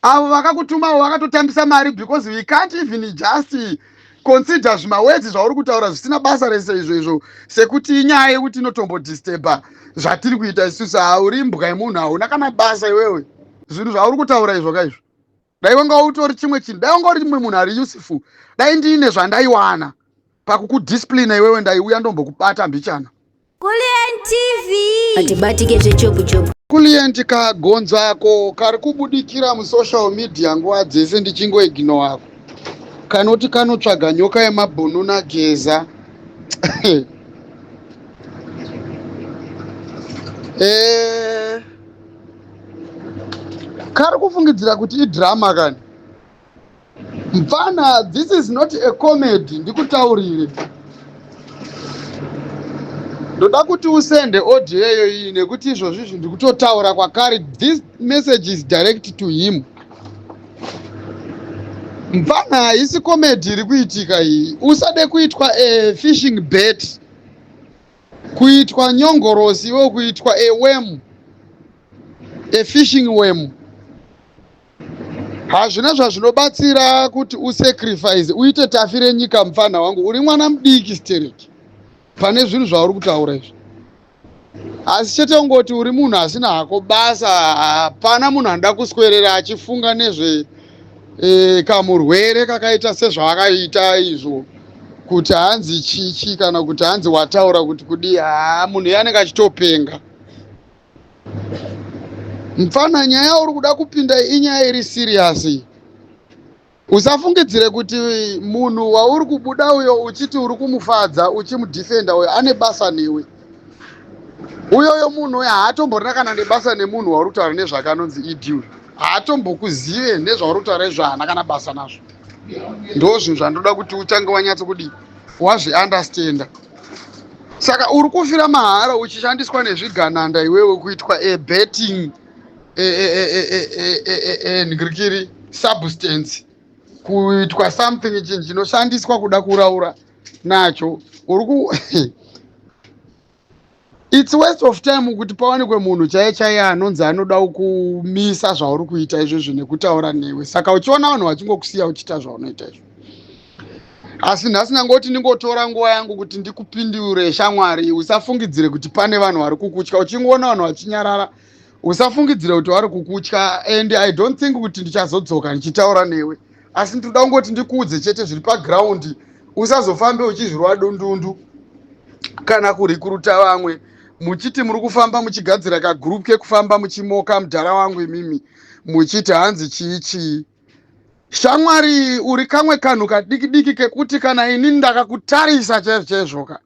Avo vakakutumawo vakatotambisa mari because we can't even just consider zvimawedzi zvauri kutaura zvisina basa rese izvo izvo sekuti inyaya yekuti inotombodisturba zvatiri kuita isusu. Hauri mbwa yemunhu, hauna kana basa iwewe. Zvinhu zvauri kutaura izvo kaizvo, dai wanga utori chimwe chinhu, dai wanga uri mumwe munhu ari useful, dai ndiine zvandaiwana pakukudisciplina iwewe, ndaiuya ndombokubata mbichana. Kulliant TV. Atibatike zvechopu chopu. Kulliant kagonzo ako kari kubudikira musocial media nguva dzese ndichingoignore ako kanoti kanotsvaga nyoka yemabhunu naGeza. Kari kufungidzira kuti idrama kani. Mfana, this is not a comedy, ndikutaurire. Ndoda kuti usende audio yeyo iyi nekuti izvozvi izvi ndikutotaura kwakari. This message is direct to him. Mfana, haisi comedy iri kuitika iyi. Usade kuitwa a fishing bait, kuitwa nyongorosi iwe, kuitwa a worm, a fishing worm. Hazvina zvazvinobatsira kuti usacrifice uite tafi renyika. Mufana wangu, uri mwana mudiki stereki pane zvinhu zvauri kutaura izvi, asi chete ungoti uri munhu asina hako basa. Hapana munhu anoda kuswerera achifunga nezve kamurwere kakaita sezvaakaita izvo, kuti hanzi chichi kana kuti hanzi wataura kuti kudii. Haa, munhu iye anenge achitopenga. Mfana, nyaya uri kuda kupinda inyaya iri serious. Usafungidzire kuti munhu wauri kubuda uyo uchiti uri kumufadza, uchimudefenda uyo, ane basa newe. Uyoyo munhu uyo haatomborina kana nebasa nemunhu wauri kutaura nezvake anonzi ED uyo. Haatombokuzive nezvauri kutaura izvo, haana kana basa nazvo. Ndo zvinhu zvandoda kuti utange wanyatso kudii, wazviunderstanda. Saka uri kufira mahara uchishandiswa nezvigananda iwewe, kuitwa a betting ngirikiri substance, kuitwa something, chinhu chinoshandiswa kuda kuraura nacho. Uri ku it's waste of time kuti pawanikwe munhu chaiye chaiye anonzi anoda kumisa zvauri kuita izvozvo nekutaura newe. Saka uchiona vanhu vachingokusiya uchiita zvaunoita izvo. Asi nhasi ndangoti ndingotora nguva yangu kuti ndikupindure, shamwari. Usafungidzire kuti pane vanhu vari kukutya. Uchingoona vanhu vachinyarara, usafungidzire kuti vari kukutya. And I don't think kuti ndichazodzoka ndichitaura newe, asi ndinoda kungoti ndikuudze chete zviri paground. Usazofambe uchizvirwa dundundu kana kurikuruta vamwe muchiti muri kufamba muchigadzira kagroup kekufamba muchimoka mudhara wangu, imimi muchiti hanzi chii chii. Shamwari, uri kamwe kanhu kadiki diki kekuti kana inini ndakakutarisa chaizvo chaizvoka,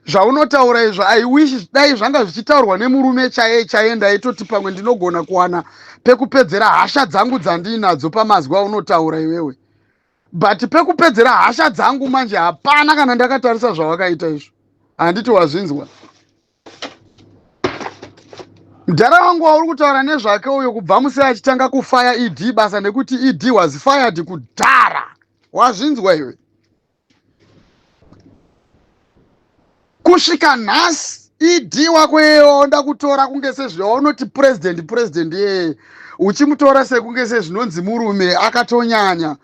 zvaunotaura izvo, I wish dai zvanga zvichitaurwa nemurume chaiye chaiye, ndaitoti pamwe ndinogona kuwana pekupedzera hasha dzangu dzandiinadzo pamazwi aunotaura iwewe. But pekupedzera hasha dzangu manje hapana kana ndakatarisa zvawakaita izvo. Handiti wazvinzwa, mudhara wangu? Wauri kutaura nezvake uyo, kubva musi achitanga kufaya ED basa, nekuti ED was fired kudhara, wazvinzwa iwe? Kusvika nhasi ED wako iyeyo kutora kunge sezvaunoti president, president iyeye uchimutora sekunge sezvinonzi murume akatonyanya,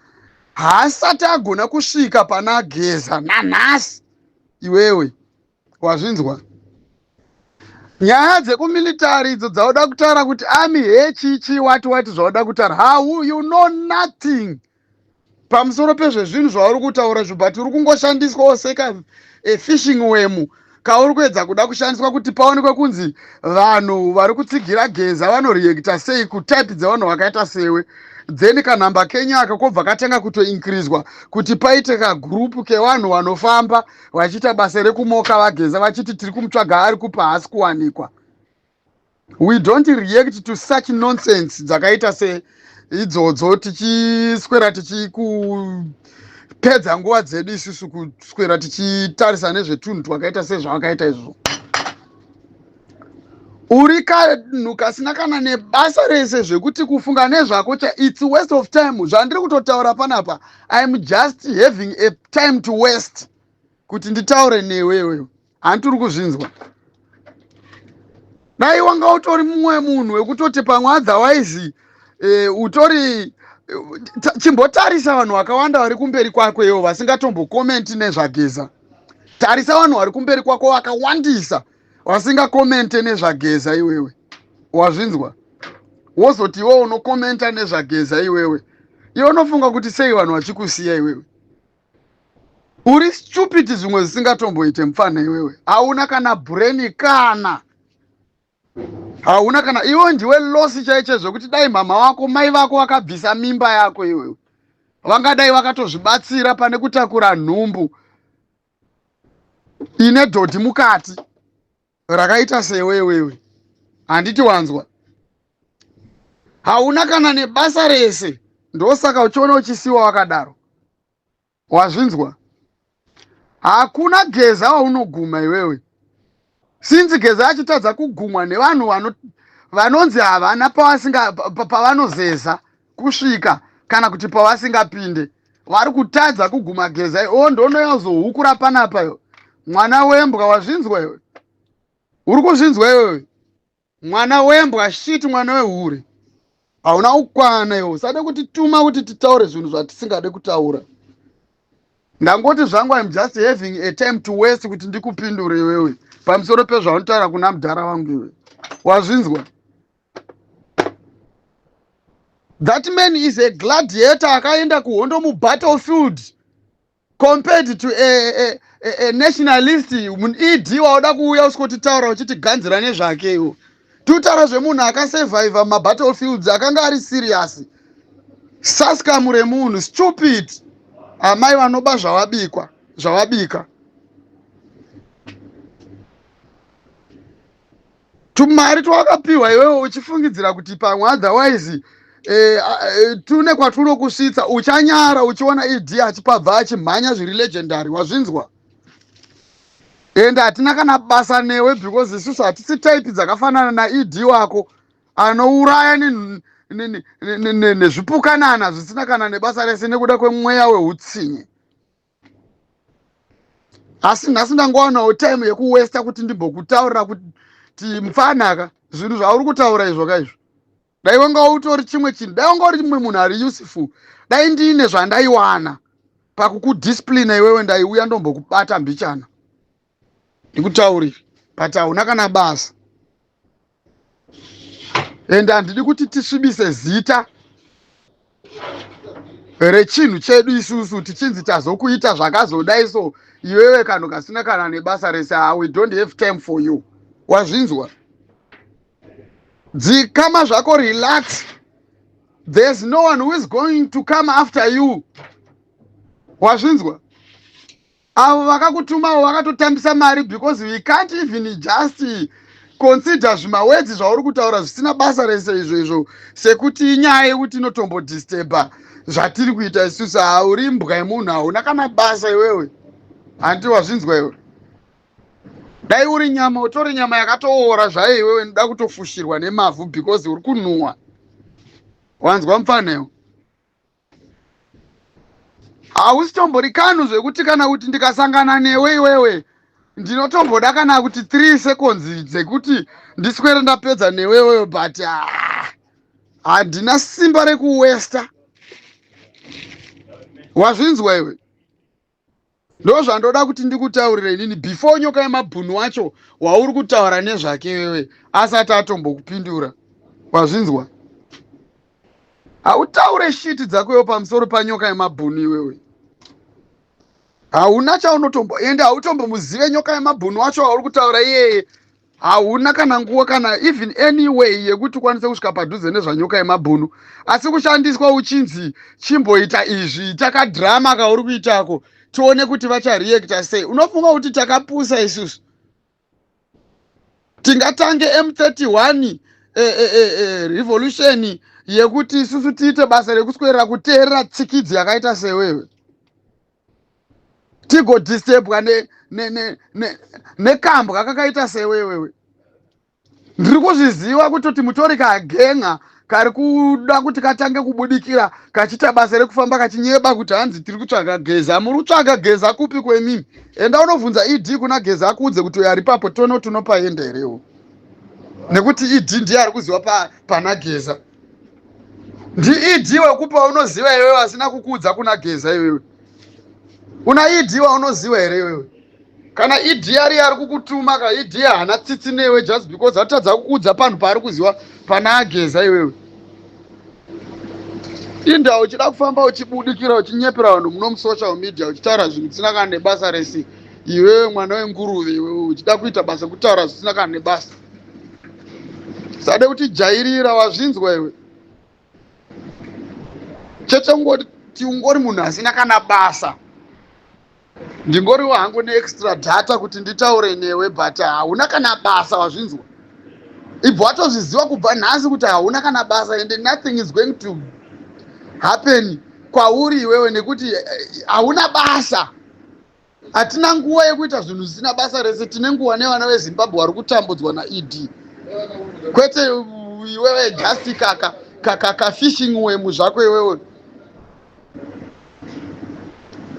haasati agona kusvika pana Geza nanhasi iwewe, wazvinzwa? Nyaya dzekumilitary idzo dzauda kutaura kuti army hechichi wati wati, zvauda kutaura, how you know nothing pamusoro pezvezvinhu zvauri kutaura izvo, but uri kungoshandiswawo seka fishing worm kauri kuedza kuda kushandiswa kuti paonekwe kunzi vanhu vari kutsigira Geza vanoreacta sei kutype dzevanhu vakaita sewe. Then kanhamba kenyu aka kobva katanga kutoincreaswa kuti paite kagroup kevanhu vanofamba vachiita basa rekumoka vaGeza, vachiti tiri kumutsvaga, ari kupa, haasi kuwanikwa. We don't react to such nonsense dzakaita seidzodzo, tichiswera tichikupedza nguva dzedu isusu kuswera tichitarisa nezvetunhu twakaita sezvawakaita izvozvo. Uri kanhu kasina kana nebasa rese, zvekuti kufunga nezvako cha it's waste of time. Zvandiri kutotaura panapa, I am just having a time to waste kuti nditaure newewe. Handiri kuzvinzwa. Dai wanga utori mumwe munhu wekutoti pamwe otherwise e, utori chimbotarisa vanhu vakawanda vari kumberi kwako iwo vasingatombokomenti nezvageza. Tarisa vanhu vari kumberi kwako vakawandisa vasingakomente nezvageza iwewe. Wazvinzwa? Wozoti iwe unokomenta nezvageza iwewe. Iwe unofunga kuti sei vanhu vachikusiya iwewe? Uri stupid zvimwe zvisingatomboite mupfana iwewe. Hauna kana brain kana. Hauna kana iwe ndiwe loss chaicho zvekuti dai mama wako mai vako vakabvisa mimba yako iwewe. Vangadai vakatozvibatsira pane kutakura nhumbu ine dhodhi mukati rakaita sewe iwewe. Handiti wanzwa? Hauna kana nebasa rese, ndosaka uchiona uchisiwa wakadaro. Wazvinzwa? Hakuna Geza waunoguma iwewe. Since Geza achitadza kugumwa nevanhu vanonzi havana pavanozeza kusvika kana kuti pavasingapinde, vari kutadza kuguma Geza. O ndonoyazohukura panapa iwe mwana wembwa. Wazvinzwa iwe? Uri kuzvinzwa iwewe mwana wembwa? Shit, mwana wehure, hauna kukwana iwe. Usade kutituma kuti titaure zvinhu zvatisingade kutaura. Ndangoti zvangu I'm just having a time to waste kuti ndikupindure iwewe pamusoro pezvaunotaura kuna mudhara wangu iwe. Wazvinzwa? That man is a gladiator akaenda kuhondo mubattlefield compared to a nationalist ED wauda kuuya usikotitaura uchitiganzira nezvake iwo. Tiutaura zvemunhu akasurviva mabattlefields, akanga ari serious. Saskamu remunhu, stupid amai vanoba zvavabikwa zvavabika. Tumari twawakapiwa iwewe uchifungidzira kuti pamwe otherwise tune kwatunokusvitsa, uchanyara uchiona ED achipabva achimhanya zviri legendary. Wazvinzwa? Ende hatina kana basa newe because isusu hatisi type dzakafanana naED wako anouraya nezvipukanana zvisina kana nebasa rese nekuda kwemweya weutsinye. Asi nhasi ndangowanawo time yekuwesta kuti ndimbokutaurira kuti mupfanaka zvinhu zvauri kutaura izvo kaizvo, dai wanga utori chimwe chinhu, dai wanga uri mumwe munhu ari useful, dai ndiine zvandaiwana pakukudisciplina iwewe, ndaiuya ndombokubata mbichana ndikutaurire, but hauna kana basa. Ende handidi kuti tisvibise zita rechinhu chedu isusu tichinzi tazokuita zvakazodai. So iwewe kanhu kasina kana nebasa rese, ha, we don't have time for you. Wazvinzwa? Dzikama zvako, relax. There's no one who is going to come after you. Wazvinzwa? Avo vakakutumawo vakatotambisa mari because we can't even just consider zvimawedzi zvauri kutaura zvisina basa rese izvo izvo sekuti inyaya yekuti inotombodisturba zvatiri kuita isusu. Hauri mbwa yemunhu, hauna kana basa iwewe. Handi wazvinzwa iwe? Dai uri nyama, utori nyama yakatoora zvayo iwewe, ndoda kutofushirwa nemavhu because uri kunhuhwa. Wanzwa mupfanewo? Hausi tombori kanhu zvekuti kana kuti ndikasangana newe iwewe ndinotomboda kana kuti 3 seconds dzekuti ndiswere ndapedza newe iwewe, but ah, handina simba rekuwesta. Wazvinzwa iwe? Ndo zvandoda kuti ndikutaurire inini before Nyoka Yemabhunu wacho wauri kutaura nezvake iwewe asati atombokupindura. Wazvinzwa? Hautaure shiti dzakoyo pamusoro paNyoka Yemabhunu iwewe. Hauna chaunotombo ende hautombomuzive Nyoka Yemabhunu wacho wauri kutaura iyeye. Hauna kana nguva kana even any way yekuti ukwanise kusvika padhuze nezvaNyoka Yemabhunu, asi kushandiswa uchinzi chimboita izvi, takadhirama kauri kuitako, tione kuti vachareacta sei. Unofunga kuti takapusa isusu? Tingatange M31 revolution yekuti isusu tiite basa rekuswera kuteerera tsikidzi yakaita sewewe, tigodisturbwa nekambwa kakaita sewewewe? Ndiri kuzviziva kutoti mutori kagenga kari kuda kuti katange kubudikira kachiita basa rekufamba kachinyeba kuti hanzi tiri kutsvaga Geza. Muri kutsvaga Geza kupi kwemimi? Enda unobvunza ED kuna Geza akuudze kuti uyo ari papo tono tinopaenda herewo, nekuti ED ndiye ari kuziva pana Geza. NdiED wekupa unoziva iwewe asina kukuudza kuna Geza iwewe. Una ED waunoziva here iwewe? Kana ED ari ari kukutuma ka ED haana tsitsi newe just because atadza kukuudza panhu paari kuziva pana aGeza iwewe. Inda uchida kufamba uchibudikira uchinyepera vanhu muno musocial media uchitaura zvinhu zvisina kana nebasa rese iwewe mwana wenguruve iwewe uchida kuita basa kutaura zvisina kana nebasa. Sade kuti jairira wazvinzwa iwe. Chete ungoti ungori munhu asina kana basa. Ndingoriwo hangu neextra data kuti nditaure newe but hauna kana basa wazvinzwa. Ibva watozviziva kubva nhasi kuti hauna kana basa and nothing is going to happen kwauri iwewe nekuti hauna basa. Hatina nguva yekuita zvinhu zvisina basa rese, tine nguva nevana veZimbabwe vari kutambudzwa naED. Kwete iwewe just kaka kaka kafishing wemu zvako iwewe.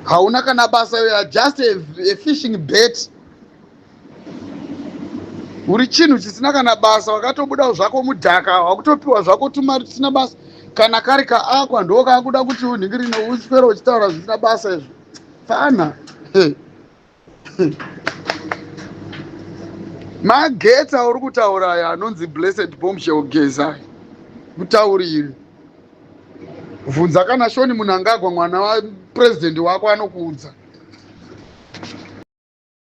Hauna kana basa iwe, are just a fishing bait. Uri chinhu chisina kana basa, wakatobuda zvako mudhaka, wakutopiwa zvako tumari tusina basa. Kana kari kaakwa ndo kakuda kuti unhingirine uswere uchitaura zvisina basa izvo. Fana. Magetsi auri kutaura aya anonzi Blessed Bombshell Geza. Kutaurire. Bvunza kana Shoni Munangagwa mwana wapresident wako anokuudza.